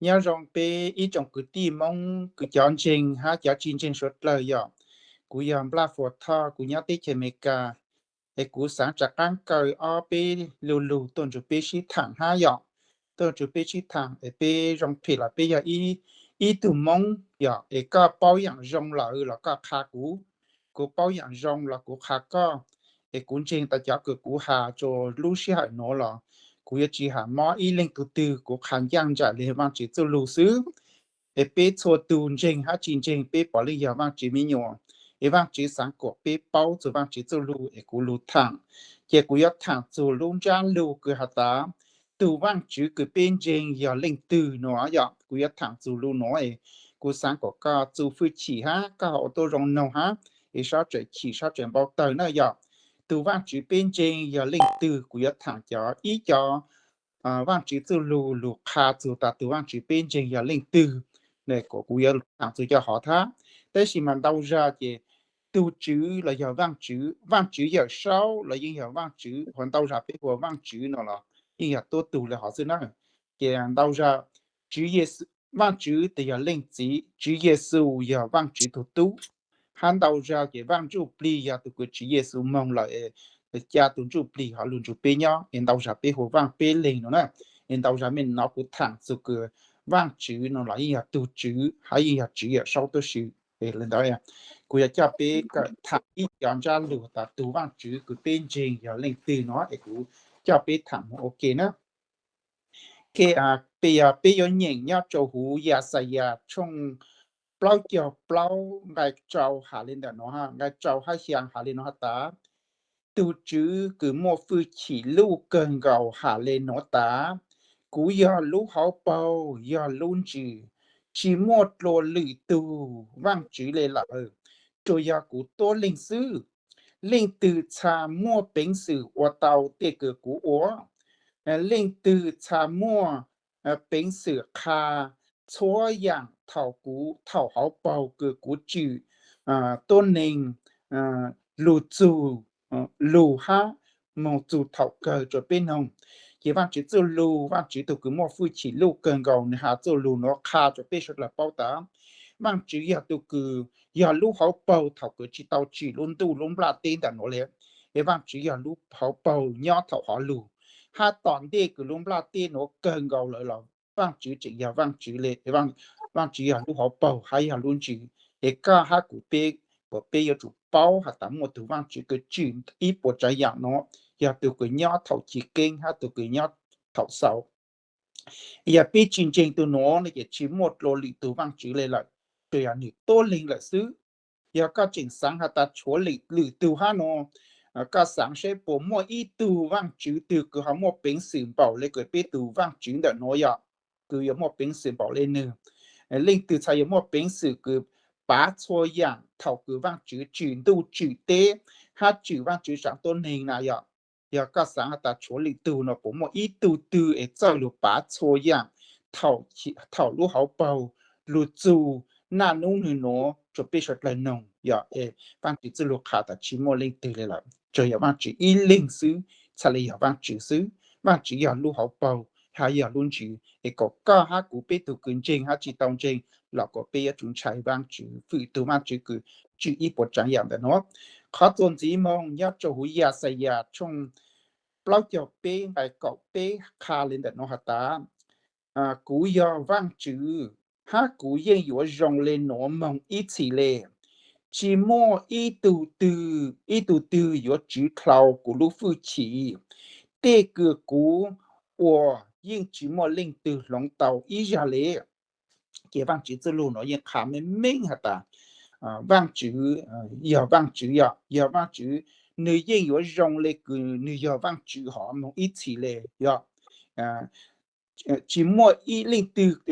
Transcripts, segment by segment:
Nyob zoo peb ib tsoom kwv tij Hmoob, kwv cov ntseeg hab cov tsis ntseeg suav dlawg yom. Kuv yog Nplaj Fuas Thoj, kuv nyob teb chaws Amelikas, es kuv xaav rov qaab kaw ob peb lu lug tuaj nrug peb sib thaam hab yom. Tuaj nrug peb sib thaam es peb zoo phem los peb yog ib tug Moob yom, es koj paub yaam zoo lawm los koj qha kuv, kuv paub yaam zoo los kuv qha koj. Es kuv ntseeg tas cov kws kuv has rua lub sij hawm nuav los kuv yuav tsis has mob ib leeg tug twg, kuv qha ncaaj nraim le Vaajtswv txuj lug xwb. Es peb txhua tug ntseeg hab tsis ntseeg peb puav leej yog Vaajtswv me nyuam, es Vaajtswv xaav kuas peb paub txug Vaajtswv txuj lug es kuv lug thaam. Ces kuv yuav thaam txug lub ntsab lug kws has tas, tug Vaajtswv kws peb ntseeg yog leej twg nuav yom. Kuv yuav thaam txug lug nuav es kuv xaav kuas koj txuj fwj chim hab koj ho ua tuab zoo noog hab, es sab tseem chim sab tseem npau tawg na yom. Tug Vaajtswv peb ntseeg yog leej twg, kuv yuav thaam cov ib co Vaajtswv txuj lug lug qha txug tas tug Vaajtswv peb ntseeg yog leej twg, kuv yuav thaam txug cov hov hab. Tab sis mas ntau zag ces tug Tswv los yog Vaajtswv, Vaajtswv Yawm Saub los yeej yog Vaajtswv, hos ntau zag peb hu ua Vaajtswv no los yeej yog tuab tug le hov xwb na. Ces ntau zag Tswv Yexus, Vaajtswv tes yog leej txiv, Tswv Yexus yog Vaajtswv tug tub, hab ntau zag ces Vaaj Ntsuj Plig yog tug kws Tswv Yexus moog lawm, ca tug Ntsuj Plig hov lug nrug peb nyob, es ntau zag peb hu Vaaj Peb Leeg no na. Es ntau zag mej nov kuv thaam txug kws Vaajtswv no los yeej yog tug Tswv hab yeej yog Tswv Yawm Saub tuab si. Kuv yog coj peb kawm thaam ib co ntsab lug tas tug Vaajtswv kws peb ntseeg yog leej twg no es kuv coj peb thaam moog ua ke na. Peb yuav nyeem nyob rua huv Yaxayas tshooj plaub caug plaub nqai rau has le ntawm nuav, nqai rau hab xyaa has le nuav has tas, tug Tswv kws muaj fwj chim luj kawg nkaus has le nuav tas, kuv yog lub hauv paug yog lub ntsws, tsis muaj dlua lwm tug vaajtswv le lawm, tsuas yog kuv tuab leeg xwb. Leej twg txha muaj peev xwm ua tau tej kws kuv ua? Leej twg txha muaj peev xwm qha txhua yaam thaum kuv, thaum hauv paug kws kuv tswm tuab neeg lug txug lug hab moog txug thaum kawg rua peb noog? Ces Vaajtswv txuj lug, Vaajtswv tug kws muaj fwj chim luj kawg nkaus nwg has txuj lug nuav qha rua peb suav dlawg paub tas, Vaajtswv yog tug kws yog lub hauv paug thaum kws tsis tau tswm lub ntuj lub nplaj teb ntawm nuav le. Es Vaajtswv yog lub hauv paug nyob thaum hov lug, hab tom ntej kws lub nplaj teb nuav kawg nkaus lawm los Vaajtswv tseem yog Vaajtswv le. Vaajtswv yog lub hauv paug hab yog lub ntsws. Es koj hab kuv peb, kuas peb yuav tsum paub has tas muaj tug Vaajtswv kws tswm ib puas tsaav yaam nuav, yog tug kws nyob thaum chiv keeb hab tug kws nyob thaum xaus. Yog peb tsis ntseeg tug nuav no ces tsis muaj dlua lwm tug vaajtswv le lawm, tsuas yog nwg tuab leeg lawm xwb. Yog koj tseem xaav has tas tshuav lwm tug hab no, koj xaav saib puas muaj ib tug vaajtswv twg kws ho muaj peev xwm npaum le kws peb tug vaajtswv ntawm nuav yog, kws yuav muaj peev xwm npaum le nwg. Leej twg txha yuav muaj peev xwm kws pav txhua yaam thaum kws vaajtswv tswm ntuj tswm teb hab tswm vaajtswv tsaav tuab neeg na yog. Yog koj xaav has tas tshuav lwm tug no puas muaj ib tug twg es txawj lug pav txhua yaam thaum lub hauv paug lug txug naj nub nwg nuav rua peb suav dlawg noog yog? Vaajtswv txuj lug qha tas tsis muaj leej twg le lawm, tsuas yog vaajtswv ib leeg xwb txhaj le yog vaajtswv xwb. Vaajtswv yog lub hauv paug hab yog lub ntsws, es kom koj hab kuv peb tug kws ntseeg hab tsis tau ntseeg los kuas peb yuav tsum ntshai vaajtswv, fwm tug vaajtswv kws tswm ib puas tsaav yaam ntawm nuav. Qhov txuas ntxiv moog nyob rua huv Yaxayas tshooj plaub caug peb nqai kaum peb qha le ntawm nuav has tas, kuv yog vaajtswv, hab kuv yeej yuav zoo le nuav moog ib txhis le. Tsis muaj ib tug twg, ib tug twg yuav tswv dlhau kuv lub fwj chim. Tej kws kuv ua yeej tsis muaj leej twg hloov tau ib zag le. Ces vaajtswv txuj lug nuav yeej qha meej meej has tas, vaajtswv yog vaajtswv, yog vaajtswv, nwg yeej yuav zoo le kws nwg yog vaajtswv hov moog ib txhis le yog. Tsis muaj ib leej twg,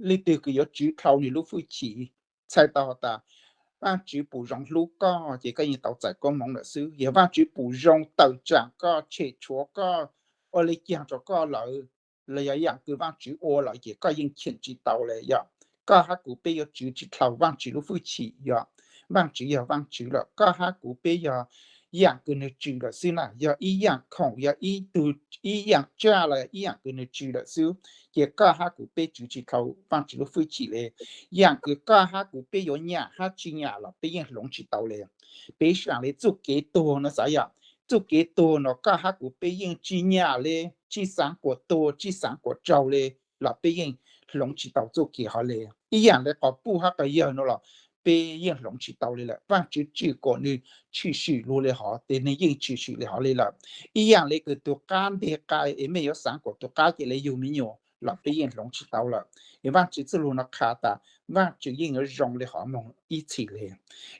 leej twg kws yuav tswv dlhau nwg lub fwj chim. Txhais tau has tas vaajtswv pum zoo hlub koj ces koj yeej tau txais koob moov lawm xwb. Yog vaajtswv pum zoo tawm tsaam koj, tshem tshuav koj, ua le caag rua koj lawm, los yog yaam kws vaajtswv ua lawm ces koj yeej cheem tsis tau le yog. Koj hab kuv peb yuav tswv tsis dlhau vaajtswv lub fwj chim yog. Vaajtswv yog vaajtswv lawm, koj hab kuv peb yog yaam kws nwg tswm lawm xwb na, yog ib yaam khoom, yog ib tug, ib yaam tsaj los ib yaam kws nwg tswm lawm xwb, ces koj hab kuv peb tswv tsi dlhau Vaajtswv lub fwj chim le. Yaam kws koj hab kuv peb yuav nyam hab tsi nyam los peb yeej hloov tsi tau le. Peb saam le txuj kev tuag no xav yom, txuj kev tuag no koj hab kuv peb yeej tsi nyam le, tsi xaav kuas tuag, tsi xaav kuas tsaug le, los peb yeej hloov tsi tau txuj kev hov le. Ib yaam le qos puj hab qos yawg no los peb yeej hloov tsi tau le lawm. Vaajtswv tswm kom nwg tshwm sim lug le hov, tes nwg yeej tshwm sim le hov le lawm. Ib yaam le kws tug qab nteg qai es mej yuav xaav kom tug qab ca le yug me nyuam los peb yeej hloov tsi tau lawm. Es Vaajtswv txuj lug no qha tas Vaajtswv yeej yuav zoo le hov moog ib txhis le.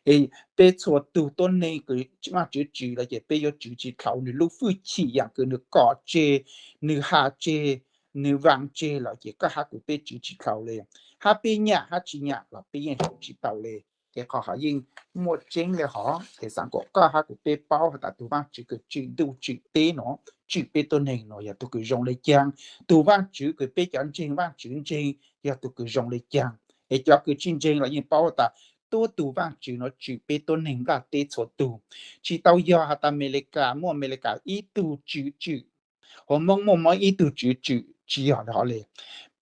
Es peb txhua tug tuab neeg kws Vaajtswv tswm lawm ces peb yuav tswv tsi dlhau nwg lub fwj chim, yaam kws nwg kom tseg, nwg has tseg, nwg vaam tseg lawm ces koj hab kuv peb tswv tsi dlhau le. Hab peb nyam hab tsi nyam los peb yeej hloov tsi tau le. Es qhov hov yeej muaj tseeb le hov, es xaav kom koj hab kuv peb paub has tas tug Vaajtswv kws tswm ntuj tswm teb no, tswm peb tuab neeg no yog tug kws zoo le caag, tug Vaajtswv kws peb cov ntseeg Vaajtswv ntseeg yog tug kws zoo le caag. Es cov kws tsi ntseeg los yeej paub tas tuab tug Vaajtswv no tswm peb tuab neeg nplaj teb txhua tug. Tsi tau yog has tas Amelikas muaj Amelikas ib tug tswv tswm, hos Moob muaj Moob ib tug tswv tswm, tsi yog le hov le.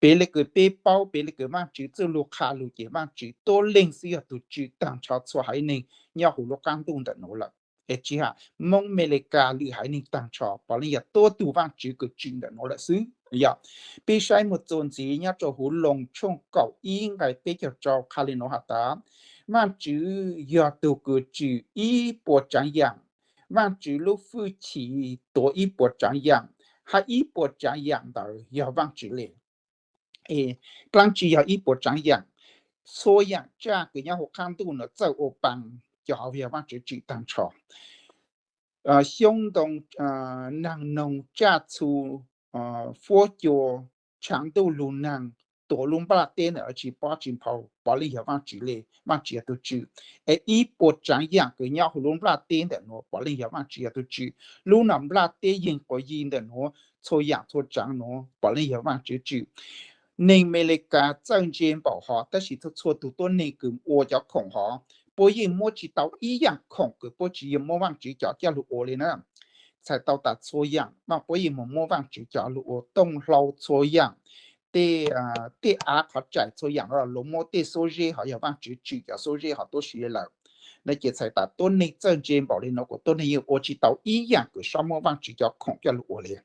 Peb le kws peb paub, peb le kws Vaajtswv txuj lug qha lug ces Vaajtswv tuab leeg xwb yog tug tswm taag nrho txhua haiv neeg nyob huv lub qaab ntuj ntawm nuav lawm. Es tsi has Moob Amelikas lwm haiv neeg taag nrho puav leej yog tuab tug Vaajtswv kws tswm ntawm nuav lawm xwb. Yog peb saib moog txuas ntxiv nyob rua huv Loos tshooj kaum ib nqai peb caug rau qha le nuav has tas Vaajtswv yog tug kws tswm ib puas tsaav yaam, Vaajtswv lub fwj chim tuav ib puas tsaav yaam, hab ib puas tsaav yaam ntawd yog Vaajtswv le. Dlaab tsi yog ib puas tsaav yaam? Txhua yaam tsaj kws nyob huv qaab ntuj nuav txawj ua paa, cov hov yog Vaajtswv tswm taag nrho. Xyoob ntoo, naag noog, tsaj txhu, fuab cua, tshaav ntuj lug naag, tuav lub nplaj teb ntawm nuav tsi pob tsi nphau puav leej yog Vaajtswv le, Vaajtswv yog tug tswm. Es ib puas tsaav yaam kws nyob huv lub nplaj teb ntawm nuav puav leej yog Vaajtswv yog tug tswm. Lub nplaj teb yeeg quas yig ntawm nuav, txhua yaam txhua tsaav nuav puav leej yog Vaajtswv tswm. Neeg Amelikas txawj ntse npaum hov tab sis txhua txhua tug tuab neeg kws ua cov khoom hov, puab yeej muab tsi tau ib yaam khoom kws puab tsi yog muab Vaajtswv cov coj lug ua le na. Txhais tau tas txhua yaam mas puab yeej moog muab Vaajtswv cov lug ua, tooj hlau txhua yaam, tej, tej av qhov tsaim txhua yaam los luag muab tej xuab zeb hov yog Vaajtswv tswm cov xuab zeb hov tuab si le lawm. No ces txhais tas tuab neeg txawj ntse npaum le nuav kuas tuab neeg yeej ua tsi tau ib yaam kws xob muab Vaajtswv cov khoom coj lug ua le.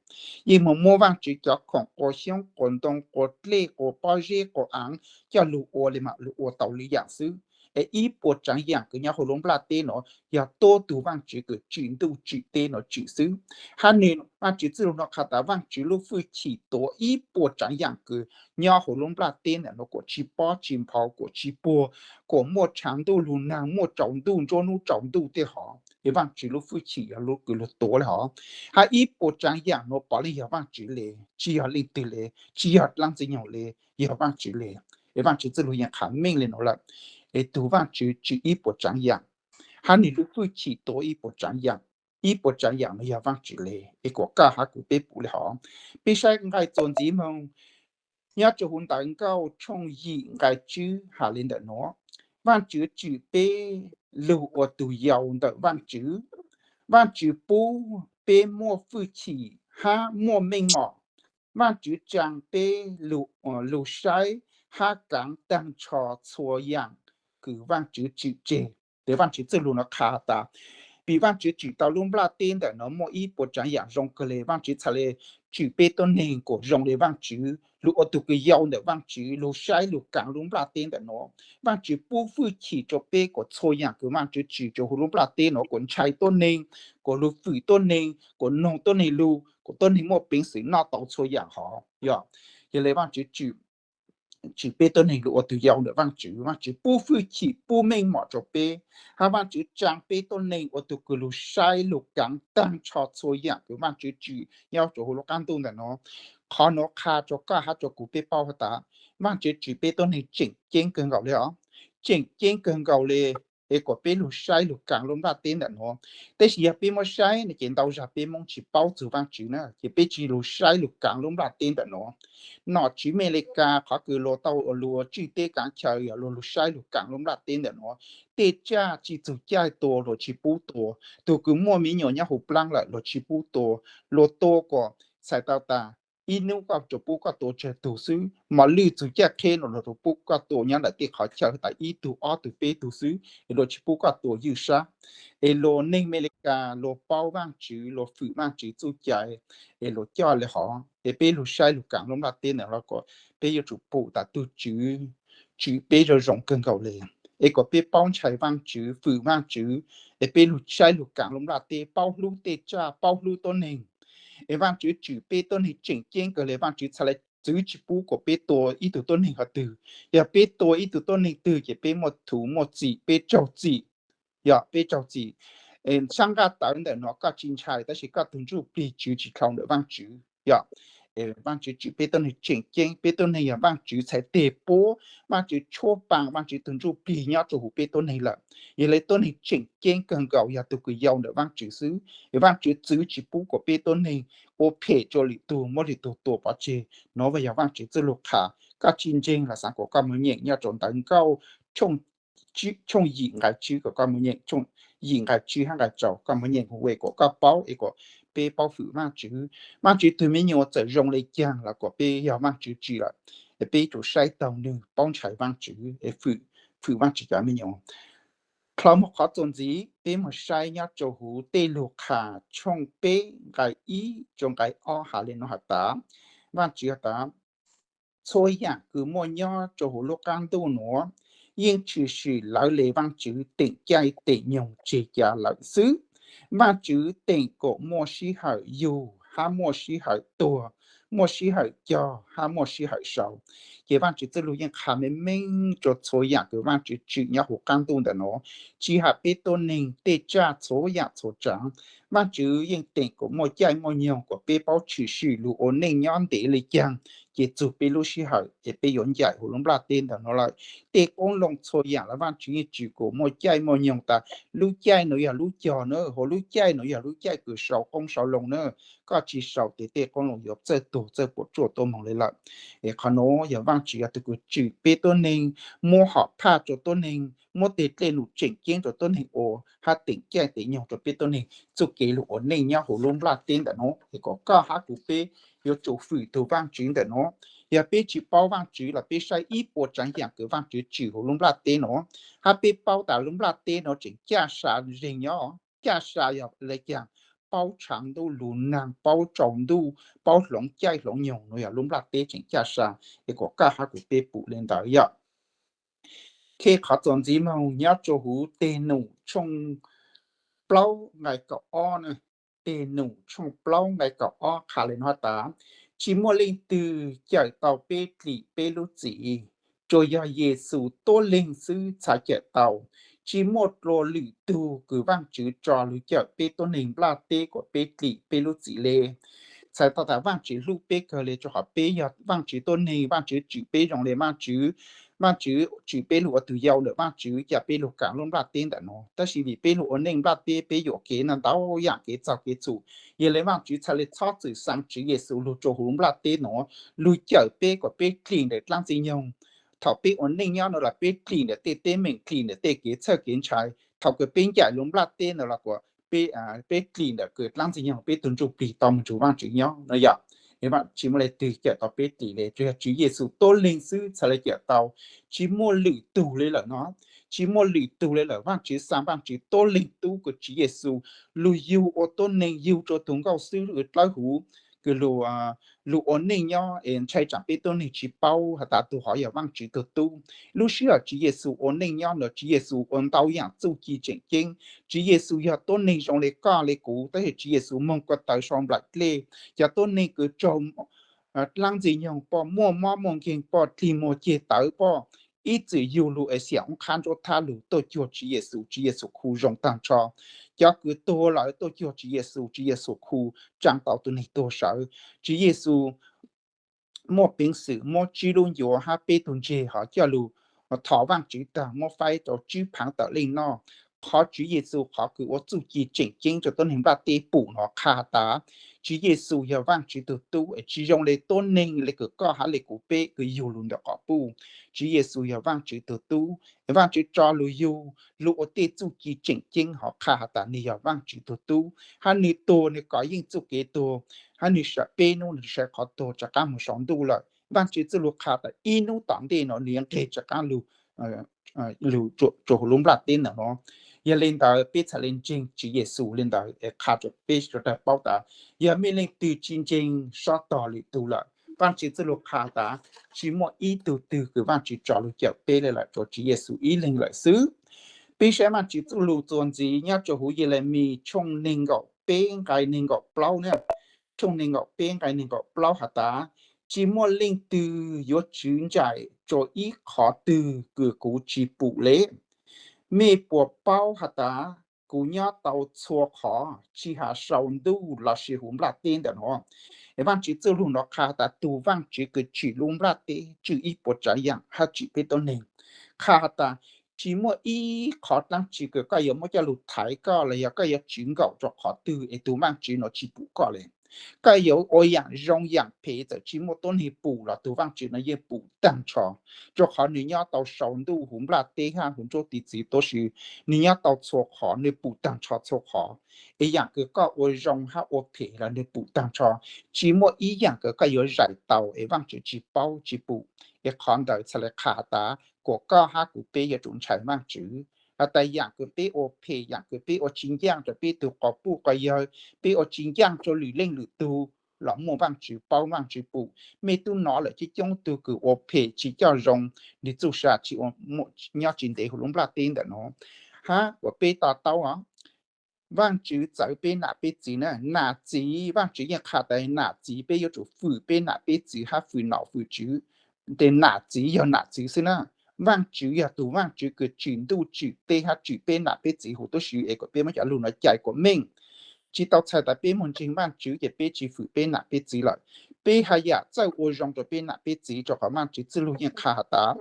Yeej moog muab Vaajtswv cov khoom quas xyoob quas ntoo quas dlej quas pob zeb quas aav coj lug ua le mas lug ua tau le yaam xwb. Es ib puas tsaav yaam kws nyob huv lub nplaj teb nuav yog tuab tug Vaajtswv kws tswm ntuj tswm teb nuav tswm xwb. Hab nwg Vaajtswv txuj lug nuav qha tas Vaajtswv lub fwj chim tuav ib puas tsaav yaam kws nyob huv lub nplaj teb ntawm nuav kuas tsi pob tsi nphau kuas tsi puag, kuas muaj tshaav ntuj lug naag, muaj tsaus ntuj, nruab nub tsaus ntuj tej hov, es Vaajtswv lub fwj chim yog lub kws lug tuav le hov. Hab ib puas tsaav yaam nuav puav leej yog Vaajtswv le, tsi yog leej twg le, tsi yog dlaab Ntxwg Nyoog le, yog Vaajtswv le. Es Vaajtswv txuj lug yeej qha meej le nuav lawm. Es tug Vaajtswv tswm ib puas tsaav yaam, hab nwg lub fwj chim tuav ib puas tsaav yaam, ib puas tsaav yaam nuav yog Vaajtswv le. Es kuas koj hab kuv peb pum le hov. Peb saib nqai txuas ntxiv moog, nyob rua huv Ntawv Nkauj tshooj yim nqai tswb has le ntawm nuav, Vaajtswv tswm peb lug ua tug yau ntawm Vaajtswv. Vaajtswv pub peb muaj fwj chim hab muaj meej mom. Vaajtswv tsaa peb lug, lug saib hab kaav taag nrho txhua yaam kws Vaajtswv tswm tseg. Tes Vaajtswv txuj lug nuav qha tas, vim Vaajtswv tswm tau lub nplaj teb ntawm nuav muaj ib puas tsaav yaam zoo kawg le. Vaajtswv txhad le tswm peb tuab neeg kuas zoo le Vaajtswv, lug ua tug kws yau ntawm Vaajtswv, lug saib lug kaav lub nplaj teb ntawm nuav. Vaajtswv pub fwj chim rua peb kuas txhua yaam kws Vaajtswv tswm rua huv lub nplaj teb nuav kuas ntshai tuab neeg, kuas lug fwm tuab neeg, kuas noog tuab neeg lug, kuas tuab neeg muaj peev xwm noj tau txhua yaam hov. Yog, yog le Vaajtswv tswm, tswm peb tuab neeg lug ua tug yau ntawm Vaajtswv, Vaajtswv pub fwj chim pub meej mom rua peb, hab Vaajtswv tsaa peb tuab neeg ua tug kws lug saib lug kaav taag nrho txhua yaam kws Vaajtswv tswm nyob rua huv lub qaab ntuj ntawm nuav. Qhov nuav qha rua koj hab rua kuv peb paub has tas Vaajtswv tswm peb tuab neeg tseem ceeb kawg nkaus le os, tseem ceeb kawg nkaus le. es kom peb lug saib lug kaam lub nplaj teb ntawm nuav. Tab sis yog peb muab saib no ces ntau zag peb Moob tsis paub txug Vaajtswv na, ces peb tsi lug saib lug kaam lub nplaj teb ntawm nuav. Nom tswv Amelikas qhov kws luag tau ua lug tswj teb kaav chaw yog luag lug saib lug kaam lub nplaj teb ntawm nuav. Tej tsaj tsi txug caij tua luag tsi pub tua, tug kws muaj me nyuam nyob huv plaab lawm luag tsi pub tua, luag tua kom txhais tau tas ib nub koj tsuas pub koj tua tsawg tug xwb, mos lwj txug caij qheb no luag tsuas pub koj tua nyob ntawm tej qhov chaw tas ib tug ob tug peb tug xwb, es luag tsi pub koj tua ywj sab. Es luag neeg Amelikas luag paub Vaajtswv, luag fwm Vaajtswv txuj cai, es luag coj le hov, es peb lug saib lug kaam lub nplaj teb ntawm nuav kom peb yuav tsum pum tas tug Tswv tswm peb zoo zoo kawg nkaus le, es kom peb paub ntshai Vaajtswv, fwm Vaajtswv, es peb lug saib lug kaam lub nplaj teb, paub hlub tej tsaj, paub hlub tuab neeg. Es Vaajtswv tswm peb tuab neeg tseem ceeb kawg le, Vaajtswv txhad le txwv tsi pub kom peb tua ib tug tuab neeg qhov twg. Yog peb tua ib tug tuab neeg twg ces peb muaj thuv muaj txim, peb raug txim. Yog peb raug txim, sab nqaj tawv ntawm nuav koj tsi ntshai, tab sis koj tug ntsuj plig tswv tsi dlhau ntawm Vaajtswv. Yog Vaajtswv tswm peb tuab neeg tseem ceeb, peb tuab neeg yog Vaajtswv txhais teg puab, Vaajtswv tshuab paa, Vaajtswv tug ntsuj plig nyob rua huv peb tuab neeg lawm. Yog le tuab neeg tseem ceeb kawg nkaus yog tug kws yau ntawm Vaajtswv xwb, es Vaajtswv txwv tsi pub kom peb tuab neeg ua phem rua lwm tug, muab lwm tug tua pov tseg. Nuav yog Vaajtswv txuj lug qha, koj tsi ntseeg los xaav kom koj moog nyeem nyob rua Ntawv Nkauj tshooj yim nqai tswv, kom koj moog nyeem tshooj yim nqai tswv hab nqai rau, koj moog nyeem huv ves kom koj paub, es kom peb paub fwm Vaajtswv. Vaajtswv tug me nyuam txawm zoo le caag los kom peb yog Vaajtswv tswm lawm, es peb yuav tsum saib taug nwg, paub ntshai Vaajtswv, fwm Vaajtswv cov me nyuam. Dlhau moog qhov txuas ntxiv peb moog saib nyob rua huv Tej Lug Qha tshooj peb nqai ib rua nqai ob has le nuav has tas, Vaajtswv has tas, txhua yaam kws muaj nyob rua huv lub qaab ntuj nuav yeej tshwm sim lawv le Vaajtswv teem caij teem nyoog tseg ca lawm xwb. Vaajtswv teem kom muaj sij hawm yug hab muaj sij hawm tuag, muaj sij hawm cog hab muaj sij hawm sau. Ces Vaajtswv txuj lug yeej qha meej meej rua txhua yaam kws Vaajtswv tswm nyob huv qaab ntuj ntawm nuav, tsi has peb tuab neeg, tej tsaj, txhua yaam txhua tsaav. Vaajtswv yeej teem kom muaj caij muaj nyoog kom peb paub tshwm sim lug ua neej nyob ntev le caag, ces txug peb lub sij hawm es peb yuav ncaim huv lub nplaj teb ntawm nuav lawm. Tej qoob loo txhua yaam los Vaajtswv yeej tswm kom muaj caij muaj nyoog tas lub caij nuav yog lub cog na, ho lub caij nuav yog lub caij kws sau qoob sau loo na. Koj tsi sau tes tej qoob loo yuav txawj tuag txawj puam tsuaj tuab moog le lawm. Es qhov nuav yog Vaajtswv yog tug kws tswm peb tuab neeg, muab hom phaj rua tuab neeg, muab tej dlej num tseem ceeb rua tuab neeg ua, hab teem caij teem nyoog rua peb tuab neeg txuj kev lug ua neej nyob huv lub nplaj teb ntawm nuav. Es kom koj hab kuv peb yuav tsum fwm tug Vaajtswv ntawm nuav. Yog peb tsi paub Vaajtswv los peb saib ib puas tsaav yaam kws Vaajtswv tswm huv lub nplaj teb nuav, hab peb paub tas lub nplaj teb nuav tseem caj sa zeeg nyob, caj sa yog le caag, paub tshaav ntuj lug naag, paub tsaus ntuj, paub hloov caij hloov nyoog, nuav yog lub nplaj teb tseem caj sa. Es kom koj hab kuv peb pum le ntawd yom. Qhov txuas ntxiv moog nyob rua huv Tej Num tshooj plaub nqai kaum ob, Tej Num tshooj plaub nqai kaum ob qha le nuav has tas, tsi muaj leej twg cawm tau peb dlim peb lub txim, tsuas yog Yexus tuab leeg xwb txhad cawm tau. Tsi muaj dlua lwm tug kws Vaajtswv tso lug cawm peb tuab neeg nplaj teb kom peb dlim peb lub txim le. Txhais tau tas Vaajtswv hlub peb kawg le, rua qhov peb yog Vaajtswv tuab neeg, Vaajtswv tswm peb zoo le Vaajtswv, Vaajtswv tswm peb lug ua tug yau ntawm Vaajtswv, ca peb lug kaam lub nplaj teb ntawm nuav. Tab sis vim peb lug ua neej nplaj teb peb yuam kev ntau ntau yaam kev txaug kev txhum, yog le Vaajtswv txhad le txhob txwm xaa Tswv Yexus lug rua huv lub nplaj teb nuav, lug cawm peb kom peb dlim ntawm dlaab txwg nyoog. Thaum peb ua neej nyob nuav los peb dlim ntawm tej teeb meem, dlim ntawm tej kev txhawj kev ntshai. Thaum kws peb ncaim lub nplaj teb nuav los kuas peb dlim ntawm kws dlaab txwg nyoog peb tug ntsuj plig tau moog nrug Vaajtswv nyob nuav yom. Tsi muaj leej twg cawm tau peb dlim le, tsuas yog Tswv Yexus tuab leeg xwb txhad le cawm tau. Tsi muaj lwm tug le lawm nuav, tsi muaj lwm tug le lawm. Vaajtswv xaa Vaajtswv tuab leeg tub kws Tswv Yexus lug yug ua tuab neeg, yug rua tug nkauj xwb dlawb huv, kws lug ua neej nyob es ntshai tsaam peb tuab neeg tsi paub has tas tug hov yog Vaajtswv tug tub. Lub sij hawm Tswv Yexus ua neej nyob nuav Tswv Yexus ua ntau yaam txuj ci tseem ceeb. Tswv Yexus yog tuab neeg zoo le koj le kuv, tab sis Tswv Yexus moog ko taw sau nplaim dlej. Cov tuab neeg kws raug dlaab ntxwg nyoog poj muaj mob muaj nkeeg, poj dlig muag ceg tawv, poj ib txwm yug lug es xiam oob qhab nruab thab lug tuaj cuag Tswv Yexus, Tswv Yexus khu zoo taag nrho. Cov kws tuag lawm tuaj cuag Tswv Yexus, Tswv Yexus khu tsaa tau tug neeg tuag sawv. Tswv Yexus muaj peev xwm muab tsib lub ncuav hab peb tug ntseg hov coj lug thov Vaajtswv taag muab faib rua tswb phaav tawm leej noj. Qhov Tswv Yexus qhov kws ua txuj ci tseem ceeb rua tuab neeg nplaj teb pum no qha has tas, Tswv Yexus yog Vaajtswv tug tub, tsi zoo le tuab neeg le kws koj hab le kuv peb kws yug lug ntawm qhov puj. Tswv Yexus yog Vaajtswv tug tub, Vaajtswv tso lug yug lug ua tej txuj ci tseem ceeb, hov qha has tas nwg yog Vaajtswv tug tub, hab nwg tuag nwg kov yeej txuj kev tuag, hab nwg sawv peb nub nwg sawv qhov tuag rov qaab moog sau ntuj lawm. Vaajtswv txuj lug qha tas ib nub tom ntej no nwg yuav nqeg rov qaab lug, lug rua huv lub nplaj teb ntawm no. Yog le ntawd peb txhad le ntseeg Tswv Yexus le ntawd es qha rua peb sawv dlawg paub tas, yog mej leej twg tsi ntseeg sob tog lwm tug lawm, Vaajtswv txuj lug qha tas tsi muaj ib tug twg kws Vaajtswv tso lug cawm peb le lawm, tsuas Tswv Yexus ib leeg lawm xwb. Peb saib Vaajtswv txuj lug txuas ntxiv nyob rua huv Yelemis tshooj neeg nkaum peb nqai neeg nkaum plaub na. Tshooj neeg nkaum peb nqai neeg nkaum plaub has tas, tsi muaj leej twg yuav tswv nraim rua ib qhov twg kws kuv tsi pum le. Mej puas paub has tas kuv nyob tau txhua qhov, tsi has sau ntuj lossis huv nplaj teb ntawm no? Es Vaajtswv txuj lug no qha has tas tug Vaajtswv kws tsim lub nplaj teb, tsim ib puas tsaav yaam hab tsim peb tuab neeg, qha has tas tsi muaj ib qhov dlaab tsi kws koj yuav muab coj lug thaiv koj los yog koj yuav tswv nkaum rua qhov twg es tug Vaajtswv no tsi pum koj le. Koj yuav ua yaam zoo yaam phem txawm tsi muaj tuab neeg pum los tug Vaajtswv no yeej pum taag nrho, rua qhov nwg nyob tau sau ntuj huv nplaj teb hab huv nruab tiv txwv tuab si, nwg nyob tau txhua qhov, nwg pum taag nrho txhua qhov. Es yaam kws koj ua zoo hab ua phem los nwg pum taag nrho, tsi muaj ib yaam kws koj yuav zais tau es Vaajtswv tsi paub tsi pum. Es qhov ntawd txhad le qha has tas kuas koj hab kuv peb yuav tsum ntshai Vaajtswv. Has tas yaam kws peb ua phem, yaam kws peb ua tsi ncaaj rua peb tug quas puj quas yawg, peb ua tsi ncaaj rua lwm leej lwm tug, los muaj Vaajtswv paub Vaajtswv pum. Mej tub nov lawm coob coob tug kws ua phem tsi coj zoo, nwg txuj sa tsi ua, nyob tsi ntev huv lub nplaj teb ntawm no. Hab kuas peb to taub os, Vaajtswv txawv peb nam peb txiv na. Nam txiv, Vaajtswv yeej qha tas nam txiv peb yuav tsum fwm peb nam peb txiv hab fwm nom fwm tswv. Tes nam txiv yog nam txiv xwb na. Vaajtswv yog tug Vaajtswv kws tsim ntuj tsim teb hab tsim peb nam peb txiv huv tuab si. Es kuas peb muab cov lug no cais kuas meej. Tsi tau txhais tas peb moog ntseeg Vaajtswv ces peb tsi fwm peb nam peb txiv lawm. Peb haj yam txawj ua zoo rua peb nam peb txiv, rua qhov Vaajtswv txuj lug yeej qha has tas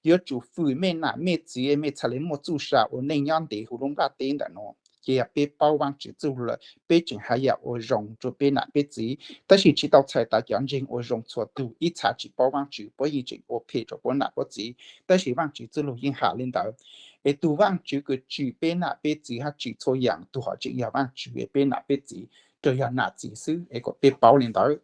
yuav tsum fwm mej nam mej txiv, mej txhad le muaj txuj sa ua neej nyob ntev huv lub nplaj teb ntawm no. Ces yog peb paub Vaajtswv txuj lug lawm, peb tseem haj yam ua zoo rua peb nam peb txiv. Tab sis tsi tau txhais tas cov ntseeg ua zoo txhua tug ib txha tsi paub Vaajtswv, puab yeej tseem ua phem rua puab nam puab txiv. Tab sis Vaajtswv txuj lug yeej has le ntawd. Es tug Vaajtswv kws tsim peb nam peb txiv hab tsim txhua yaam, tug hov tseem yog Vaajtswv, peb nam peb txiv tsuas yog nam txiv xwb, es kuas peb paub le ntawd.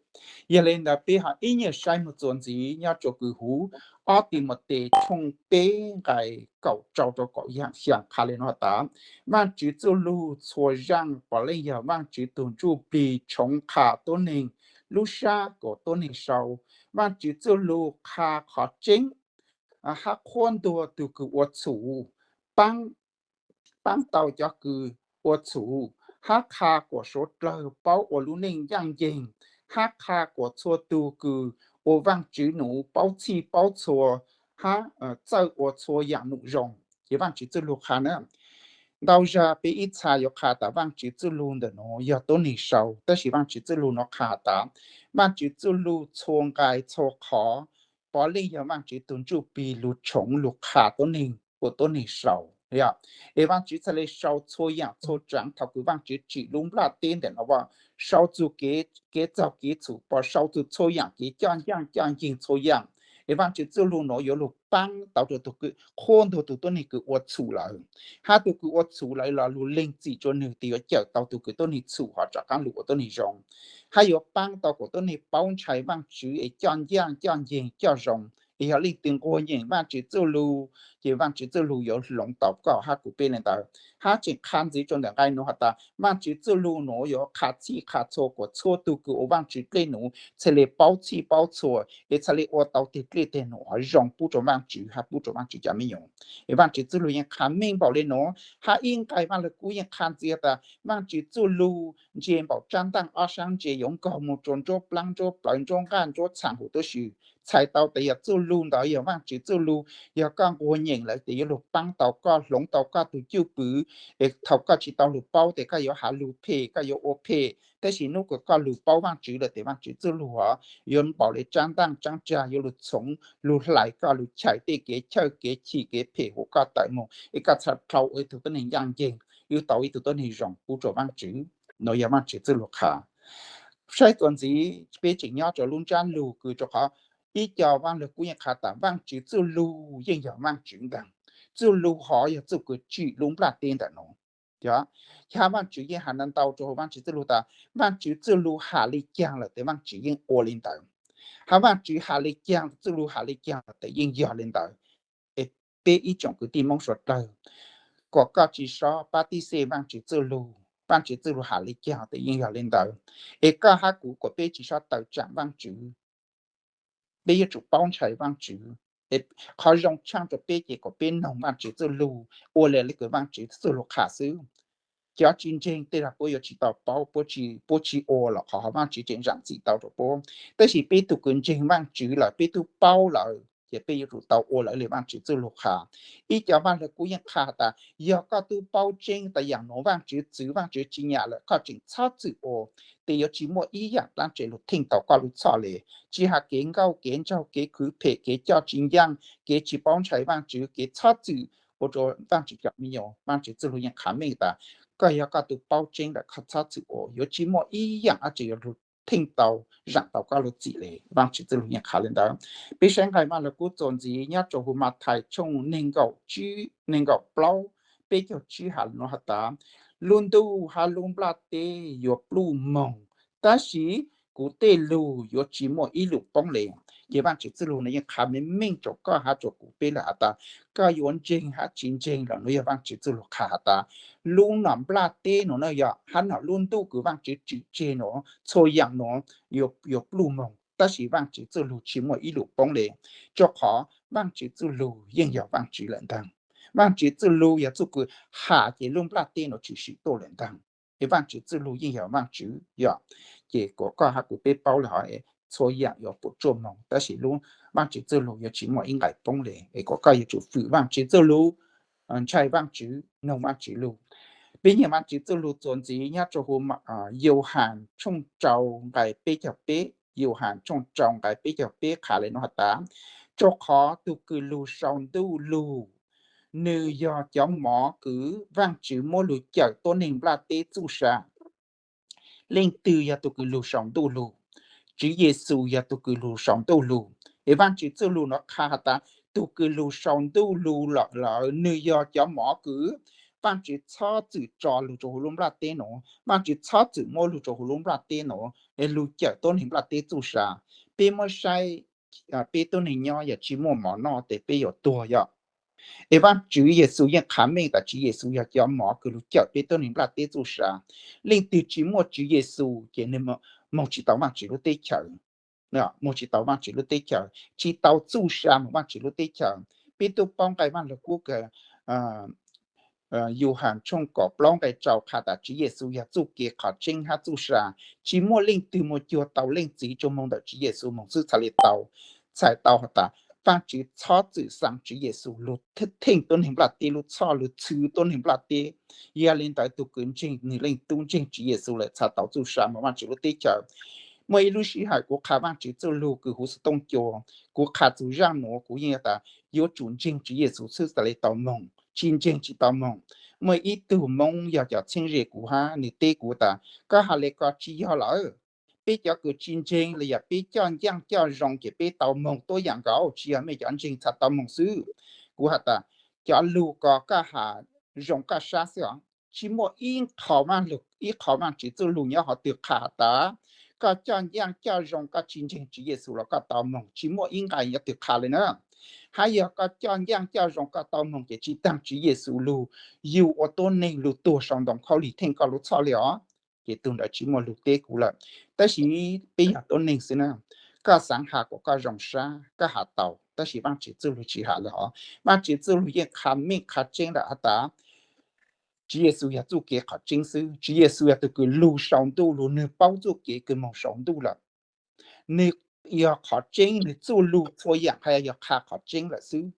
Yog le ntawd peb ho ib nyuag saib moog txuas ntxiv nyob rua kws huv ob Timautes tshooj peb nqai kaum rau rua kaum xyaa qha le no has tas, Vaajtswv txuj lug txhua zaaj puav leej yog Vaajtswv tug Ntsujplig tshoov qha tuab neeg lub sab kuas tuab neeg sau. Vaajtswv txuj lug qha qhov tseeb hab qhuab ntuas tug kws ua txhum, paab tau cov kws ua txhum, hab qha kuas suav dlawg paub ua lub neej ncaaj nceeg, hab qha kuas txhua tug kws ua Vaajtswv nuv paub txhij paub txhua, hab txawj ua txhua yaam num zoo. Ces Vaajtswv txuj lug qha na, ntau zag peb ib txha yuav qha tas Vaajtswv txuj lug ntawm no yog tuab neeg sau, tab sis Vaajtswv txuj lug no qha tas Vaajtswv txuj lug txhua nqai txhua qhov puav leej yog Vaajtswv tug Ntsujplig lug tshoov lug qha tuab neeg ua tuab neeg sau. Es Vaajtswv txhad le sau txhua yaam txhua tsaav thaum kws Vaajtswv tsim lub nplaj teb ntawm no, sau txug kev txaug kev txhum, pom sau txug txhua yaam kev coj ncaaj coj nceeg txhua yaam. Es Vaajtswv txuj lug nuav yuav lug paab tau rua tug kws qhuab ntuas tug tuab neeg kws ua txhum lawm, hab tug kws ua txhum lawm los lug leeg txim rua nwg tes yuav cawm tau tug kws tuab neeg txhum hov rov qaab lug ua tuab neeg zoo, hab yuav paab tau kuas tuab neeg paub ntshai Vaajtswv es coj ncaaj coj nceeg coj zoo. Es yog leej twg nquag nyeem Vaajtswv txuj lug, ces Vaajtswv txuj lug yuav hloov tau koj hab kuv peb le ntawd. Hab tseem qha ntxiv rua ntawm nqai nuav has tas Vaajtswv txuj lug nuav yuav qha txhij qha txhua kuas txhua tug kws ua Vaajtswv dlej nuav txhad le paub txhij paub txhua, es txhad le ua tau teg dlej teg num hov zoo pub rua Vaajtswv hab pub rua Vaajtswv cov me nyuam. Es Vaajtswv txuj lug yeej qha meej npaum le nuav, hab ib nqai Vaaj Lug Kub yeej qha ntxiv tas Vaajtswv txuj lug ntse npaum tsab ntaaj ob saab ntse yuav nkaug moog rua nruab plaab nruab plawv nruab nqaj nruab txhaa huv tuab si, txhais tau tias yog txuj lug ntawd yog Vaajtswv txuj lug, yog koj nquag nyeem lawm tes yuav lug paab tau koj, hloov tau koj tug cwj pwm, es thaum koj tsis tau lug paub tes koj yuav has lug phem, koj yuav ua phem. Tab sis nub kws koj lug paub Vaajtswv lawm tes Vaajtswv txuj lug hov yuav npaum le tsaab ntaaj tsaab tsag yuav lug txhoov lug hlais koj, lug chais tej kev chawj kev chim kev phem huv koj tawm moog es koj txhad dlhau ua ib tug tuab neeg ncaaj nceeg, ua tau ib tug tuab neeg zoo pub rua Vaajtswv. Nuav yog Vaajtswv txuj lug qha. Saib txuas ntxiv peb tseem nyob rua lub ntsab lug kws rua qhov ib co vaaj lug kub yeej qha tas Vaajtswv txuj lug yeej yog Vaajtswv ntaag. Txuj lug hov yog txuj kws tsim lub nplaj teb ntawm nuav. Yog, hab Vaajtswv yeej has ntau rua huv Vaajtswv txuj lug tas Vaajtswv txuj lug has le caag lawm tes Vaajtswv yeej ua le ntawd. Hab Vaajtswv has le caag, txuj lug has le caag lawm tes yeej yog le ntawd. Es peb ib tsoom kwv tij Moob suav dlawg, kuas koj tsis xob pab tib xej Vaajtswv txuj lug, Vaajtswv txuj lug has le caag tes yeej yog le ntawd. Es koj hab kuv kuas peb tsis xob tawm tsaam Vaajtswv, peb yuav tsum paub ntshai Vaajtswv. Qhov zoo tshaaj rua peb ces kuas peb noog Vaajtswv txuj lug, ua le le kws Vaajtswv txuj lug qha xwb. Cov tsis ntseeg tej zag puab yuav tsis tau paub, puab tsis ua los qhov hov Vaajtswv tseem zaam txim tau rua puab. Tab sis peb tug kws ntseeg Vaajtswv lawm, peb tub paub lawm ces peb yuav tsum tau ua lawv le Vaajtswv txuj lug qha. Ib co vaaj lug kub yeej qha has tas yog koj tub paub tseeb tas yaam nuav Vaajtswv txwv, Vaajtswv tsis nyam lawm, koj tseem txhob txwm ua, tes yuav tsis muaj ib yaam dlaab tsi lug theej tau koj lub txhoj le. Tsis has kev nkauj kev ntsaug, kev khwv phem, kev coj tsis ncaaj, kev tsis paub ntshai Vaajtswv, kev txhob txwm ua rua Vaajtswv cov me nyuam, Vaajtswv txuj lug yeej qha meej tas koj yog koj tub paub tseeb lawm koj txhob txwm ua, yuav tsis muaj ib yaam dab tsi yuav lug theej tau, zaam tau koj lub txim le. Vaajtswv txuj lug yeej qha le ntawd. Peb saib nqai vaaj lug kub txuas ntxiv nyob rua huv Mathais tshooj neeg nkaum tsib, neeg nkaum plaub, peb caug tsib has le nuav has tas lub ntuj hab lub nplaj teb yuav pluj moog, tab sis kuv tej lug yuav tsis muaj ib lus poob le. Ces Vaajtswv txuj lug nuav yeej qha meej meej rua koj hab rua kuv peb lawm has tas koj yuav ntseeg hab tsis ntseeg los nuav yog Vaajtswv txuj lug qha has tas lub nom nplaj teb nuav na yog hab nom lub ntuj kws Vaajtswv tsim tseg nuav txhua yaam nuav yuav pluj moog, tab sis Vaajtswv txuj lug tsis muaj ib lus poob le, rua qhov Vaajtswv txuj lug yeej yog Vaajtswv lawm ntag. Vaajtswv txuj lug yog txuj kws has ces lub nplaj teb nuav tshwm sim tuaj lawm ntag. Es Vaajtswv txuj lug yeej yog Vaajtswv yog, ces kuas koj hab kuv peb paub le hov txhua yaam yuav puam tsuaj moog, tab sis lub Vaajtswv txuj lug yuav tsis muaj ib nqai poob le. Es kuas koj yuav tsum fwm Vaajtswv txuj lug, ntshai Vaajtswv, noog Vaajtswv lug. Peb nyeem Vaajtswv txuj lug txuas ntxiv nyob rua huv Yauhas tshooj rau nqai peb caug peb, Yauhas tshooj rau nqai peb caug peb qha le nuav has tas, rua qhov tug kws lug sau ntuj lug, nwg yog cov mov kws Vaajtswv muab lug cawm tuab neeg nplaj teb txuj sa. Leej twg yog tug kws lug sau ntuj lug? Tswv Yexus yog tug kws lug sau ntuj lug. Es Vaajtswv txuj lug nuav qha has tas tug kws lug sau ntuj lug lawm, nwg yog cov mov kws Vaajtswv txhob txwm tso lug rua huv lub nplaj teb nuav, Vaajtswv txhob txwm muab lug rua huv lub nplaj teb nuav es lug cawm tuab neeg nplaj teb txuj sa. Peb muab saib, peb tuab neeg nyob yog tsis muaj mov noj tes peb yuav tuag yog. Es Vaajtswv Yexus yeej qha meej tas Tswv Yexus yog cov mov kws lug cawm peb tuab neeg nplaj teb txuj sa. Leej twg tsis muaj Tswv Yexus ces nwg moog tsis tau Vaajtswv lub teb chaws, moog tsis tau Vaajtswv lub teb chaws, tsis tau txuj sa moog Vaajtswv lub teb chaws. Peb tub paub nqai vaaj lug kub kws Yauhas tshooj kaum plaub nqai rau qha tas Tswv Yexus yog txuj kev qhov tseeb hab txuj sa. Tsis muaj leej twg moog cuag tau Leej Txiv tsuas moog ntawm Tswv Yexus moog xwb txhad le tau, txhais tau has tas Vaajtswv txhob txwm xaa Tswv Yexus lug theej tuab neeg nplaj teb lub txhoj, lug txhw tuab neeg nplaj teb. Yog le ntawd tug kws ntseeg nwg Leej Tub, ntseeg Tswv Yexus lawm txhad tau txuj sa moog Vaajtswv lub teb chaws. Muaj ib lub sij hawm kuv qha Vaajtswv txuj lug kws huv xov tooj cua, kuv qha txug zaaj nuav kuv yeej tas yuav tsum ntseeg Tswv Yexus xwb txhad le tau moog, tsis ntseeg tsis tau moog. Muaj ib tug Moob yog cov txheeb ze kuv hab nwg teb kuv tas koj has le ko tsis yog lawm. Peb cov kws tsis ntseeg los yog peb coj ncaaj coj zoo ces peb tau moog tuab yaam nkaus, tsis yog mej cov ntseeg txhad tau moog xwb. Kuv has tas cov lug ko koj has zoo koj sab xwb os. Tsis muaj ib qho, ib qho Vaajtswv txuj lug nyob hov twg qha has tas koj coj ncaaj coj zoo koj tsis ntseeg Tswv Yexus los koj tau moog, tsis muaj ib nqai nyob twg qha le na. Hab yog koj coj ncaaj coj zoo koj tau moog ces tsis taag Tswv Yexus lug yug ua tuab neeg lug tuag sau ntoo khaub lig theej koj lub txhoj le os. Ces tug ntawd tsis muaj lug teb kuv lawm. Tab sis peb yog tuab neeg xwb na, koj xaav has kuas koj zoo sab koj has tau, tab sis Vaajtswv txuj lug tsis has le hov. Vaajtswv txuj lug yeej qha meej qha tseeb lawm has tas Tswv Yexus yog txuj kev qhov tseeb xwb. Tswv Yexus yog tug kws lug sau ntuj lug, nwg paub txuj kev kws moog sau ntuj lawm. Nwg yog qhov tseeb, nws txuj lug txhua yaam hab yog qha qhov tseeb lawm xwb.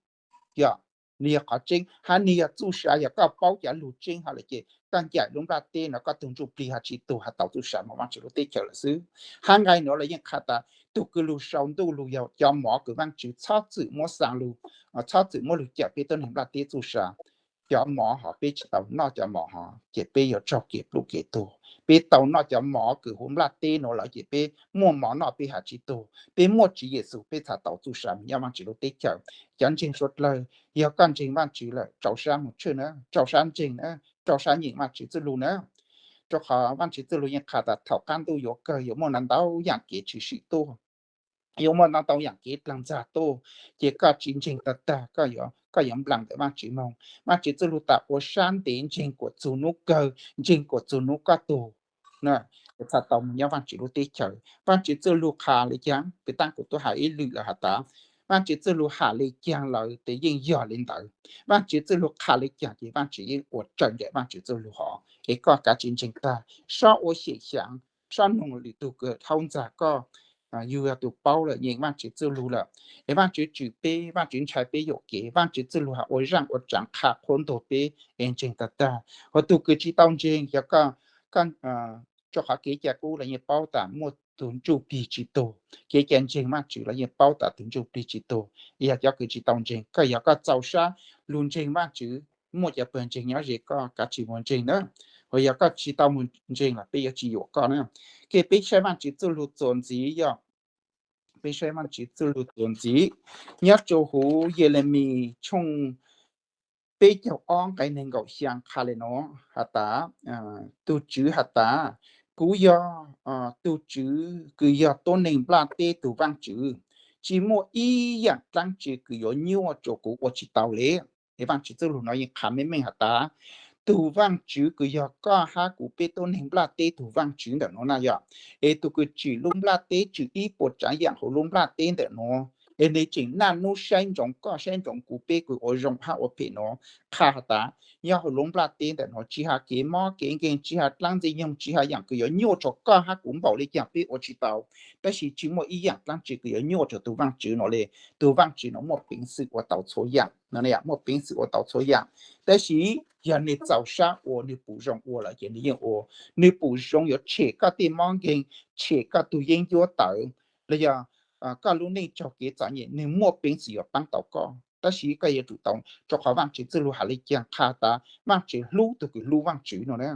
Yog, nws yog qhov tseeb hab nws yog txuj sa. Yog koj paub cov lug tseeb hov lawm ces koj ncaim lub nplaj teb no koj tug ntsuj plig hab tsi tug hab tau txuj sa moog Vaajtswv lub teb chaws lawm xwb. Hab nqai nuav los yeej qha tas tug kws lug sau ntuj lug yog cov mov kws Vaajtswv txhob txwm muab xaa lug, txhob txwm muab lug cawm peb tuab neeg nplaj teb txuj sa. Cov mov hov peb tsi tau noj cov mov hov ces peb yuav raug kev pluj kev tuag. Peb tau noj cov mov kws huv nplaj teb nuav lawm ces peb muaj mov noj peb has tsi tug. Peb muaj Tswv Yexus peb txhad tau txuj sa moog nyob Vaajtswv lub teb chaws. Cov ntseeg suav dlawg, yog koj ntseeg Vaajtswv lawm rau sab moog tshwj na, rau sab ntseeg na, rau sab nyeem Vaajtswv txuj lug na. Rau qhov Vaajtswv txuj lug yeej qha tas thaum qaab ntuj yuav kawg yuav muaj ntau ntau yaam kev tshwm sim tuaj, yuav muaj ntau ntau yaam kev dlaag ntxag tuaj, ces koj tsi ntseeg tag tag koj yuav nplaag ntawm Vaajtswv moog. Vaajtswv txuj lug tas ua sab ntev ntseeg kuas txug nub kawg, ntseeg kuas txug nub koj tug, txhad tau moog nyob Vaajtswv lub teb chaws. Vaajtswv txuj lug qha le caag, peb taab kuv tub has ib lwm lawm has tas, Vaajtswv txuj lug has le caag lawm tes yeej yog le ntawd. Vaajtswv txuj lug qha le caag ces Vaajtswv yeej ua raws nraim Vaajtswv txuj lug hov. Es koj kav tsi ntseeg tag, sob ua xyem xyaav, sob noog lwm tug kws haub ntxag koj. Yug yog tug paub lawm, nyeem Vaajtswv txuj lug lawm, es Vaajtswv tswm peb, Vaajtswv ntshai peb yuam kev. Vaajtswv txuj lug has ua zaaj ua tsaav qha qhuab ntuas peb es ntseeg tag tag. Hos tug kws tsi tau ntseeg, yog koj, rau qhov kev cai qub los yeej paub tas muaj tug ntsuj plig tsi tug, kev cai ntseeg Vaajtswv los yeej paub tas tug ntsuj plig tsi tug. Yog cov kws tsi tau ntseeg, koj yog koj txaus sab lug ntseeg Vaajtswv, muaj cov pawg ntseeg nyob ze koj, kav tsi moog ntseeg na. Hos yog koj tsi tau moog ntseeg los peb yuav tsi yuam koj na. Ke peb saib Vaajtswv txuj lug txuas ntxiv yog, peb saib Vaajtswv txuj lug txuas ntxiv nyob rua huv Yelemis tshooj peb caug ob nqai neeg nkaum xyaa qha le nuav has tas, tug Tswv has tas, kuv yog tug Tswv kws yog tuab neeg nplaj teb tug Vaajtswv, tsi muaj ib yaam dlaab tsi kws yuav nyuaj rua kuv ua tsi tau le. Es Vaajtswv txuj lug nuav yeej qha meej meej has tas, tug Vaajtswv kws yog koj hab kuv peb tuab neeg nplaj teb tug Vaajtswv ntawm nuav na yog, es tug kws tswm lub nplaj teb, tswm ib puas tsaav yaam huv lub nplaj teb ntawm nuav, es nwg tseem naj nub saib ntsoov koj saib ntsoov kuv peb kws ua zoo hab ua phem nuav, qha has tas, nyob huv lub nplaj teb ntawm nuav tsi has kev mob kev nkeeg, tsi has dlaab ntxwg nyoog, tsi has yaam kws yuav nyuaj rua koj hab kuv npaum le caag peb ua tsi tau, tab sis tsi muaj ib yaam dlaab tsi kws yuav nyuaj rua tug Vaajtswv nuav le. Tug Vaajtswv nuav muaj peev xwm ua tau txhua yaam, muaj peev xwm ua tau txhua yaam, tab sis yog nwg txaus sab ua, nwg pum zoo ua lawm ces nwg yeej ua. Nwg pum zoo yuav tshem koj tej mob nkeeg, tshem koj tug yeeb ncuab tawv, los yog koj lub neej raug kev txom nyem, nwg muaj peev xwm yuav paab tau koj. Tab sis koj yuav tsum tau, rua qhov Vaajtswv txuj lug has le caag qha tas Vaajtswv hlub tug kws hlub Vaajtswv nuav na.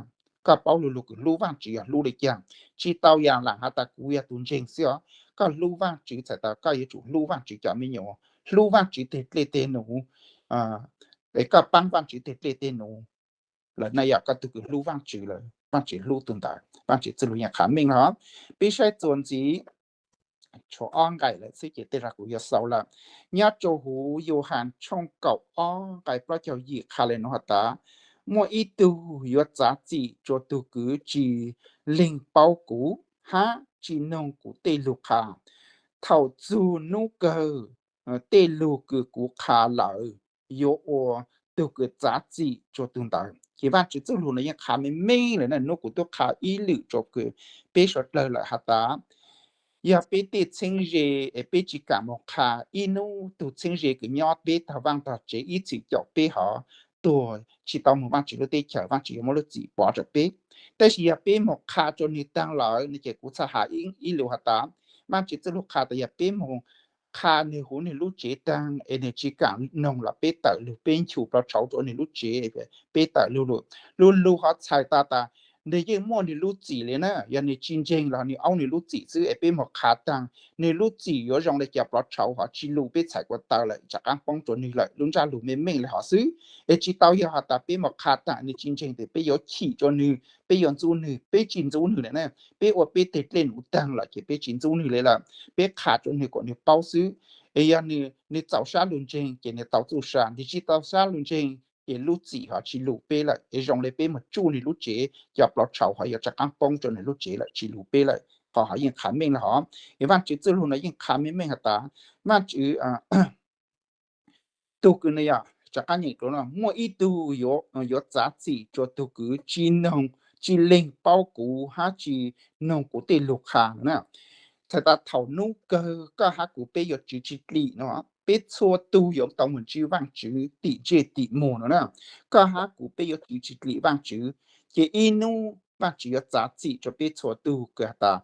Koj paub lug lug kws hlub Vaajtswv yog hlub le caag, tsi tau yaam laam has tas kuv yog tug ntseeg xwb os. Koj hlub Vaajtswv txhais tas koj yuav tsum hlub Vaajtswv cov me nyuam, hlub Vaajtswv teg dlej teg num, es koj paab Vaajtswv teg dlej teg num lawm na yog koj tug kws hlub Vaajtswv lawm, Vaajtswv hlub tug ntawd. Vaajtswv txuj lug yeej qha meej lawm. Peb saib txuas ntxiv, tshuav ob nqai lawm xwb ces tej zag kuv yuav xaus lawm. Nyob rua huv Yauhas tshooj kaum ob nqai plaub caug yim qha le nuav has tas, muaj ib tug yuav txav txim rua tug kws tsi leeg paub kuv hab tsi noog kuv tej lug qha. Thaum txug nub kawg, tej lug kws kuv qha lawm yuav ua tug kws txav txim rua tug ntawd. Ces Vaajtswv txuj lug nuav yeej qha meej meej lawm na, nub kuv tub qha ib lwm rua kws peb suav dlawg lawm has tas, yog peb tej txheeb ze es peb tsi kam moog qha, ib nub tug txheeb ze kws nyob peb tog vaaj tog tsev ib txwm caum peb hov tuag tsi tau moog Vaajtswv lub teb chaws, Vaajtswv yuav muab lub txim pov rua peb. Tab sis yog peb moog qha rua nwg taag lawm no ces kuv txhaj has ib lug has tas, Vaajtswv txuj lug qha tas yog peb moog qha nwg huv nwg lub tsev taag es nwg tsi kam noog los peb tawm lug, peb nchug plov tshauv rua nwg lub tsev, peb tawm lug lug lug lug hov txhais tas tas nwg yeej muaj nwg lub txim le na. Yog nwg tsi ntseeg los nwg aub nwg lub txim xwb es peb moog qha taag, nwg lub txim yuav zoo le cov plov tshauv hov tsi lug, peb txhais kuas taw lawm tsov qaab poob rua nwg lawm. Lub ntsab lug meej meej le hov xwb. Es tsi tau yog has tas peb moog qha taag nwg tsi ntseeg tes peb yuav chim rua nwg, peb yuav ntxub nwg, peb tsi ntxub nwg le na. Peb ua peb teg dlej num taag lawm ces peb tsi ntxub nwg le lawm, peb qha rua nwg kuas nwg paub xwb. Es yog nwg txaus sab lug ntseeg ces nwg tau txuj sa, nwg tsi tau sab lug ntseeg ces lub txim hov tsi lug peb lawm, es zoo le peb moog tsuj nwg lub tsev, cov plov tshauv hov yuav tsov qaab poob rua nwg lub tsev lawm, tsi lug peb lawm. Qhov hov yeej qha meej le hov. Es Vaajtswv txuj lug no yeej qha meej meej has tas, Vaajtswv tug kws no yog tsov qaab nyeem rua no, muaj ib tug yuav txav txim rua tug kws tsi noog, tsi leeg paub kuv hab tsi noog kuv tej lug qha na. txhais tas thaum hnub kawg koj hab kuv peb yuav tswv tsis dlim no, peb txhua tug yuav tau mus ntsib Vaajtswv tim ntsej tim muag no na. Koj hab kuv peb yuav tswv tsis dlim Vaajtswv, ces ib hnub Vaajtswv yuav txav txim rua peb txhua tug kws has tas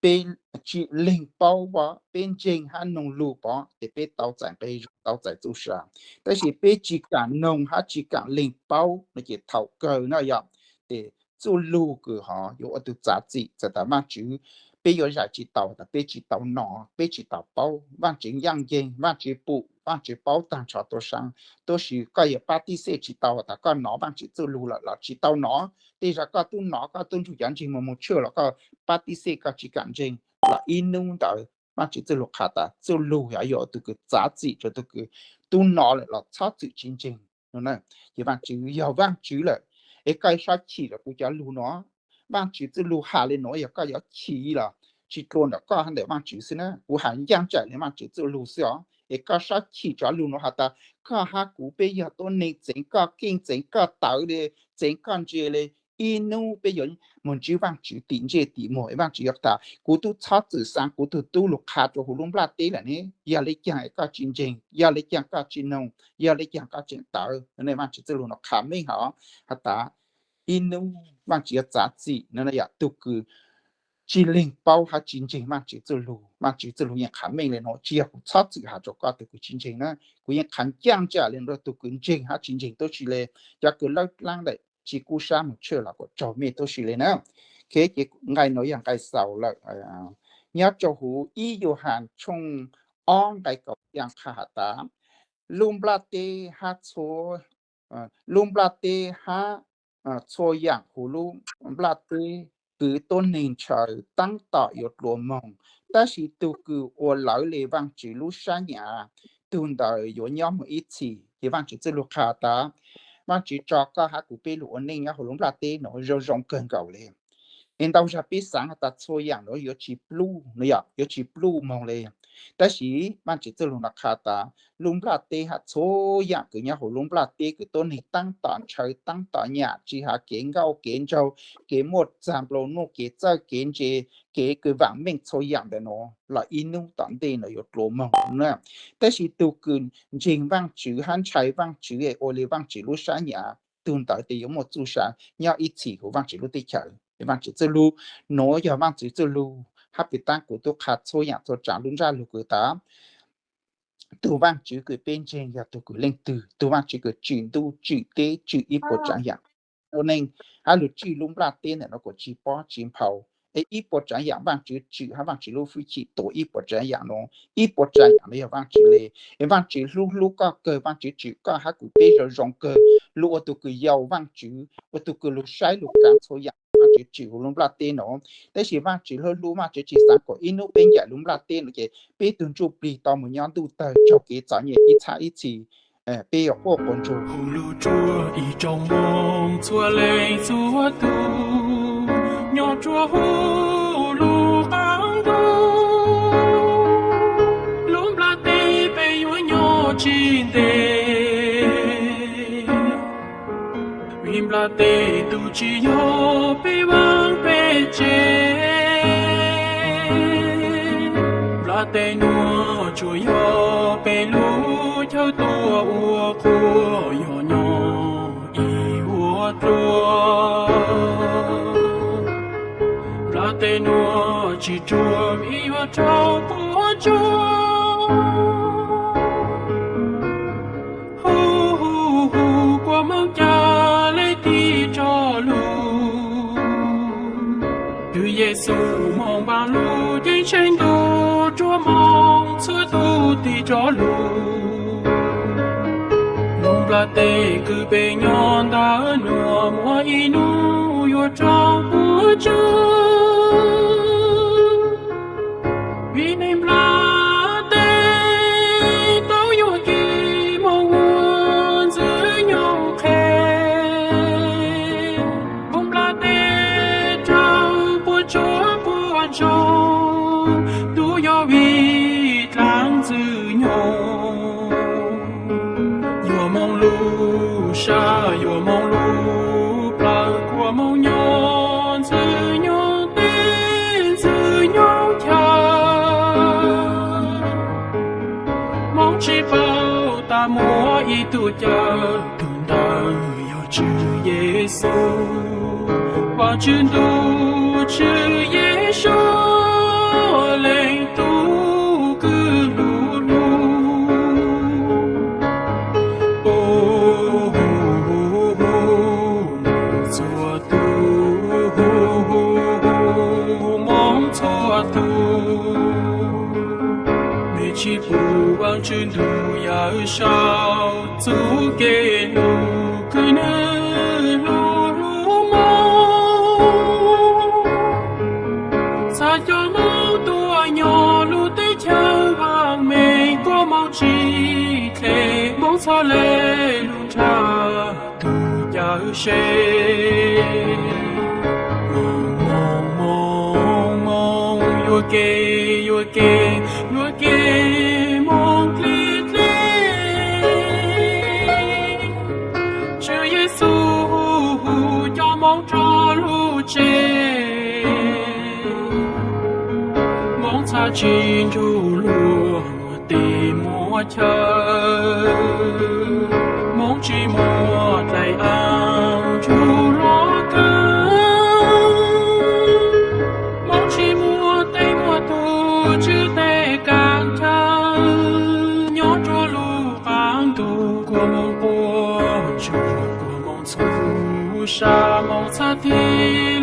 peb tsi leeg paub pov, peb ntseeg hab noog lug pov, ces peb tau txais nqe zog, tau txais txuj sa. Tab sis peb tsi kaam noog hab tsi kaam leeg paub no ces thaum kawg na yog, ces txuj lug kws ho yuav ua tug txav txim, txhais tas Vaajtswv, peb yuav zais tsi tau tas peb tsi tau nov, peb tsi tau paub. Vaajtswv ncaaj nceeg, Vaajtswv pum, Vaajtswv paub taag nrho tuab saab, tab sis koj yuav pab tib xej tsi tau tas koj nov Vaajtswv txuj lug lawm los tsi tau nov. Tej zag koj tub nov, koj tub nrug cov ntseeg Maumoos tshuaj los koj pab tib xej koj tsi kaam ntseeg, los ib hnub ntawd Vaajtswv txuj lug qha tas txuj lug yog yuav ua tug kws txav txim rua tug kws tub nov lawm los txhob txwm tsi ntseeg no. Ces Vaajtswv yog Vaajtswv lawm, es koj sab chim rua kuv cov lug no. Vaajtswv txuj lug has le nuav, yog koj yuav chim los tsi dlua ntawm koj hab ntawm Vaajtswv xwb na. Kuv has ncaaj ntsam le Vaajtswv txuj lug xwb os. Es koj sab chim rua lug nuav has tas koj hab kuv peb yog tuab neeg txeev koj keej, txeev koj tawv le, txeev koj ntse le, ib hnub peb yuav mus ntsib Vaajtswv tim ntsej tim muag. Vaajtswv yuav tas kuv tub txhob txwm xaa kuv tug tub lug qha rua huv lub nplaj teb lawm ne. Yog le caag koj tsi ntseeg, yog le caag koj tsi noog, yog le caag koj tseem tawv. Vaajtswv txuj lug nuav qha meej hov, has tas ib hnub Vaajtswv yuav txav txim no yog tug kws tsi leeg paub hab tsi ntseeg Vaajtswv txuj lug. Vaajtswv txuj lug yeej qha meej le nuav, tsi yog kuv txhob txwm has rua koj tug kws tsi ntseeg na. Kuv yeej qha ncaaj ntsam le nuav rua tug kws ntseeg hab tsi ntseeg, tab sis le cov kws lawb dlaab lawm tsi kub sab moog tshaj los kuas tsaug mej tab sis le na. Ces nqai nuav yog nqai xaus lawm. Nyob rua huv ib Yuhas tshooj ob nqai kaum ib qha has tas lub nplaj teb hab txhua, lub nplaj teb hab txhua yaam huv lub nplaj teb kwv tuab neeg ntshaw taab tom yuav dlua moog, tab sis tug kws ua lawv le Vaajtswv lub sab nyam, tug ntawd yuav nyob moog ib txhis. Ces Vaajtswv txuj lug qha tas Vaajtswv tso koj hab kuv peb lug ua neej nyob huv lub nplaj teb nuav zoo zoo kawg nkaus le. Es ntau zag peb xaav has tas txhua yaam nuav yuav tsi pluj no yog yuav tsi pluj moog le. Tab sis Vaajtswv txuj lug nuav qha tas lub nplaj teb hab txhua yaam kws nyob huv lub nplaj teb kws tuab neeg taab tom ntshaw taab tom nyam, tsi has kev nkauj kev nraug, kev muaj txag nplaum nuj, kev txawj kev ntse, kev kws vaam meej, txhua yaam ntawm nuav los ib hnub tom ntej nuav yuav dlua moog na. Tab sis tug kws ntseeg Vaajtswv hab ntshai Vaajtswv es ua le Vaajtswv lub sab nyam, tug ntawd tes yuav muaj txuj sa nyob ib txhis huv Vaajtswv lub teb chaws. Vaajtswv txuj lug nuav yog Vaajtswv txuj lug, hab pum taab kuv tub qha txhua yaam txhua tsaam lub ntsab lug kws tas tug Vaajtswv kws peb ntseeg yog tug kws leej twg? Tug Vaajtswv kws tsim ntuj tsim teb tsim ib puas tsaav yaam ua neej, hab lug tsim lub nplaj teb ntawm nuav kuas tsi pob tsi nphau. Es ib puas tsaav yaam Vaajtswv tsim hab Vaajtswv lub hwj chim tuav ib puas tsaav yaam nuav, ib puas tsaav yaam nuav yog Vaajtswv le. Es Vaajtswv hlub hlub koj kawg, Vaajtswv tsim koj hab kuv peb zoo zoo kawg, lug ua tug kws yau Vaajtswv, ua tug kws lug saib lug kaav txhua yaam Vaajtswv tsim huv lub nplaj teb nuav. Tab sis Vaajtswv hlub hlub, Vaajtswv tsi xaav kuas ib hnub peb ncaim lub nplaj teb nuav ces peb tug ntsuj plig tau moog nyob ntuj tawg tsaug kev txom nyem ib txhab ib txhis, peb yuav quaj quas ntsuag. Huv lub tsuas ib tsoom Moob txhua leej txhua tug nyob rua huv lub qaab ntuj, lub nplaj teb peb yuav nyob tsi ntev, vim nplaj teb tug tsi yog peb vaaj peb tsev. Nplaj teb nuav tsuas yog peb lub chaw tuaj ua qhua yog nyob ib vuag dlua. Nplaj teb nuav tsi ruam vim yuav raug puab tsuab. Hu hu hu, kua moog ca le tig rov lug. Tug Yexus moog npaaj lug ceeb tsheej ntuj, tsuas moog txhua tug tig rov lug. Lub nplaj teb kws peb nyob ntawm nuav muaj ib nub yuav raug puab tsuab. Vim neeg nplaj teb tau yuam kev moog ua Ntxwg Nyoog qhe. Lub nplaj teb raug puab tsuab puab ntsoog, tub yog vim dlaab Ntxwg Nyoog. Yuav moog lub sab, yuav moog lub plawg, kua moog nyob Ntxwg Nyoog teb, Ntxwg Nyoog chaw. Muaj ib tug caw, tus ntawd yog Tswv Yexus, Vajtswv ntuj Tswv Yexus, leej tub kwv hlub hlub. Txhua tus, Hmoob txhua tus, mej tsis pum Vajtswv ntuj yawm saub txuj kev hlub, kwv nws hlub hlub Hmoob. Txhaj cov Hmoob tuaj nyob lub teb chaws vaj meej, kua Hmoob tsis dle, Hmoob txhaj le lub ntshav tug caw se. Hmoob, Hmoob, Hmoob, yuam kev, yuam kev, yuam kev Hmoob dle dle. Tswv Yexus hu cov Hmoob rov lub tsev, Hmoob txhaj tsis ntsug luag muaj teb muaj chaw. Hmoob tsis muaj dlaim av ntsug luag kawg, Hmoob tsis muaj tej muaj tug tswv teb kav chaw. Nyob rua lub qaab ntug kua Hmoob quaj ntsuag, kua Hmoob txhub sa, Hmoob txhaj thim